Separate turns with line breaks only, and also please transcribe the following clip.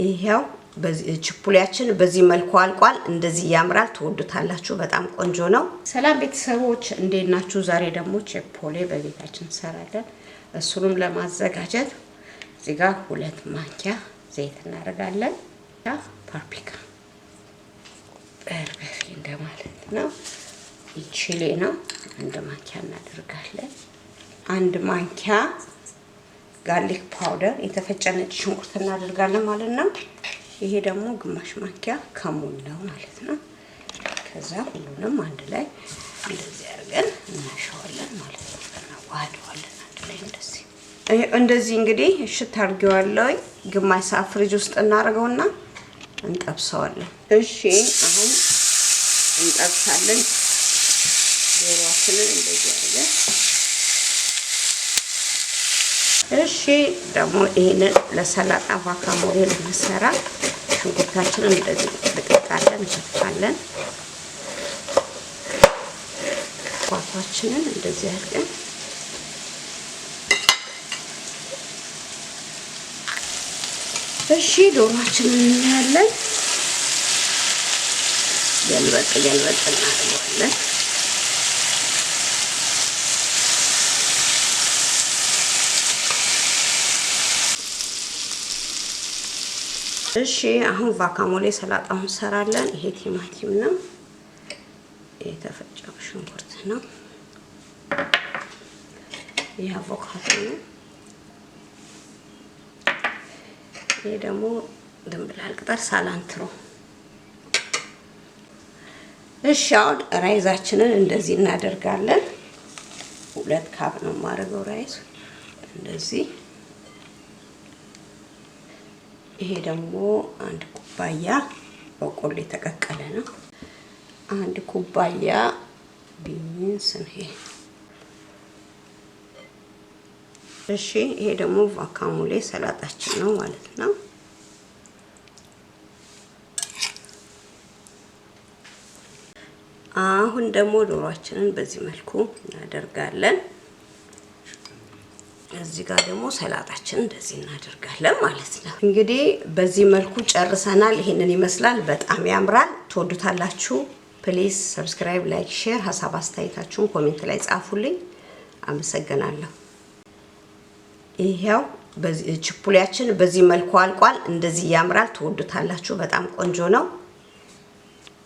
ይሄው ችፑሊያችን በዚህ መልኩ አልቋል። እንደዚህ ያምራል። ትወዱታላችሁ። በጣም ቆንጆ ነው። ሰላም ቤተሰቦች፣ እንዴት ናችሁ? ዛሬ ደግሞ ችፖሌ በቤታችን እንሰራለን። እሱንም ለማዘጋጀት እዚህ ጋር 2 ማንኪያ ዘይት እናደርጋለን። ፓፕሪካ በርበሬ እንደማለት ነው። Chili ነው፣ 1 ማንኪያ እናደርጋለን። 1 ማንኪያ garlic powder፣ የተፈጨ ነጭ ሽንኩርት እናደርጋለን ማለት ነው። ይሄ ደግሞ ግማሽ ማንኪያ ከሙን ነው ማለት ነው። ከዛ ሁሉንም አንድ ላይ እንደዚህ አድርገን እናሸዋለን ማለት ነው። እናዋህደዋለን አንድ ላይ እንደዚህ እንደዚህ። እንግዲህ እሽት አድርጌዋለሁ። ግማሽ ሰዓት ፍሪጅ ውስጥ እናደርገውና እንጠብሰዋለን። እሺ፣ አሁን እንጠብሳለን። ዶሮአችንን እንደዚህ አድርገን። እሺ፣ ደግሞ ይሄንን ለሰላጣ guacamole ለመሰራ ሽንኩርታችንን እንደዚህ ድቅቅ አድርገን እንከትፋለን። ኳኳችንን እንደዚህ አድርገን። እሺ፣ ዶሯችንን እናያለን። ገልበጥ ገልበጥ እናደርገዋለን። እሺ፣ አሁን guacamole ሰላጣውን እንሰራለን። ይሄ ቲማቲም ነው፣ የተፈጨው ሽንኩርት ነው። ይሄ አቮካዶ ነው። ይሄ ደግሞ ድንብላል ቅጠል cilantro። እሺ፣ አሁን rice ኣችንን እንደዚህ እናደርጋለን። 2 cup ነው የማደርገው rice እንደዚህ። ይሄ ደግሞ 1 ኩባያ በቆሎ የተቀቀለ ነው። 1 ኩባያ beans ነው ይሄ። እሺ፣ ይሄ ደግሞ guacamole ሰላጣችን ነው ማለት ነው። አሁን ደግሞ ዶሯችንን በዚህ መልኩ እናደርጋለን። እዚህ ጋር ደግሞ ሰላጣችንን እንደዚህ እናደርጋለን ማለት ነው። እንግዲህ በዚህ መልኩ ጨርሰናል። ይሄንን ይመስላል። በጣም ያምራል። ትወዱታላችሁ። Please subscribe፣ like፣ share፣ ሀሳብ አስተያየታችሁን comment ላይ ጻፉልኝ። አመሰግናለሁ። ይሄው ችፑሊያችን በዚህ መልኩ አልቋል። እንደዚህ ያምራል። ትወዱታላችሁ። በጣም ቆንጆ ነው።